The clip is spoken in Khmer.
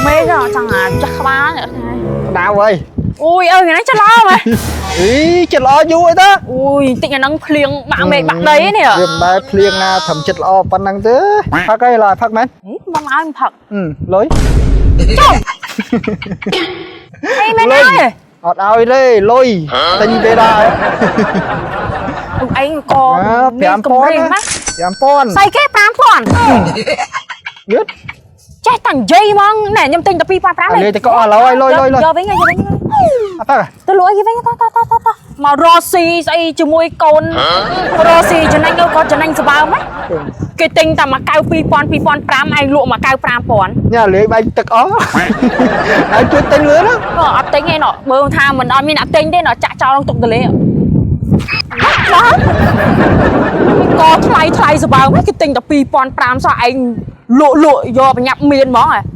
មេឃចង់អាចាស់ក្បាលនេះ ដៅហើយ អូយអើថ្ងៃនេះច្រឡំហ៎ អីចិត្តល្អយូរអីតា អូយតិចអាហ្នឹងភ្លៀងបាក់មេឃបាក់ដីនេះ វាមិនដែលភ្លៀងណាត្រឹមចិត្តល្អប៉ុណ្ណឹងទេផឹកអីឡើយផឹកមែន មកឲ្យផឹក អឺលុយ ចុះអីមែនហើយ អត់ឲ្យទេលុយទិញគេដែរ ឯងក៏ 5000 ណា 5000 ស្អីគេ5000 យឺត ចេះតែនិយាយហ្មងណែខ្ញុំទិញតែ2500 លេទៅកោឥឡូវឲ្យលុយលុយលុយ យកវិញយកវិញ អត់ផឹក ទៅលក់ឲ្យគេវិញតតតតតមករកស៊ីស្អីជាមួយកូនរកស៊ីចំណេញក៏ចំណេញស្បើមណាគេទិញតែមួយកៅ2000 2005ឯងលក់មួយកៅ5000 ញ៉ាលេបែកទឹកអស់ហើយជួយទិញលឿនណា អត់ទិញទេណោះបើថាមិនអត់មានអ្នកទិញទេណោះចាក់ចោលក្នុងទុកទលេបាទកថ្លៃថ្លៃស្បើមគេទិញតែ2500សោះឯងលក់លក់យកបញ្ញាប់មានហ្មងហ៎។